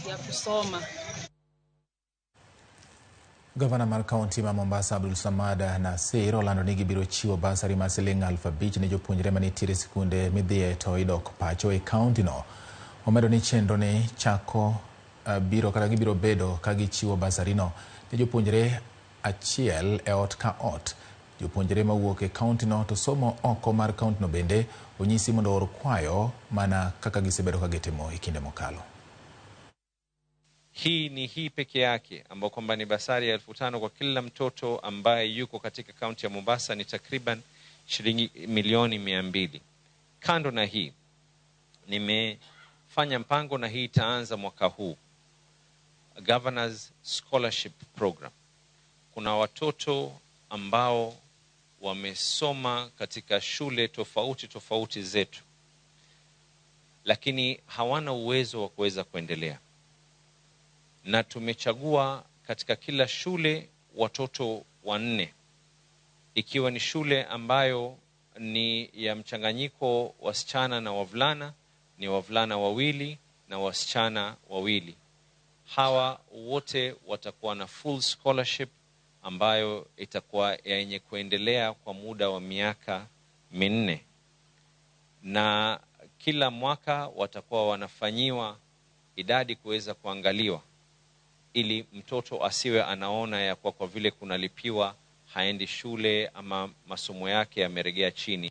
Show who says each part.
Speaker 1: ya kusoma.
Speaker 2: Gavana mar kaunti ma Mombasa Abdul Samad Nasir olando ni gibiro chiwo basari mar siling 5,000 ne jopuonjre manitiere e sikunde midhiye to idok pacho e kaunti no. Omedo ni chenro ni chako biro kata gibiro bedo ka gichiwo basari no ne jopuonjre achiel e ot ka ot. Jopuonjre mawuok e kaunti no to somo oko mar kaunti no bende onyisi mondo oor kwayo mana kaka gisebedo ka gitimo e kinde mokalo.
Speaker 3: Hii ni hii peke yake ambayo kwamba ni basari ya 5,000 kwa kila mtoto ambaye yuko katika kaunti ya Mombasa ni takriban shilingi milioni 200. Kando na hii, nimefanya mpango na hii itaanza mwaka huu, Governor's Scholarship Program. Kuna watoto ambao wamesoma katika shule tofauti tofauti zetu, lakini hawana uwezo wa kuweza kuendelea. Na tumechagua katika kila shule watoto 4, ikiwa ni shule ambayo ni ya mchanganyiko wasichana na wavulana, ni wavulana 2 na wasichana 2. Hawa wote watakuwa na full scholarship ambayo itakuwa yenye kuendelea kwa muda wa miaka 4. Na kila mwaka watakuwa wanafanyiwa idadi kuweza kuangaliwa ili mtoto asiwe anaona ya kwa vile kunalipiwa haendi shule ama masomo yake yameregea chini.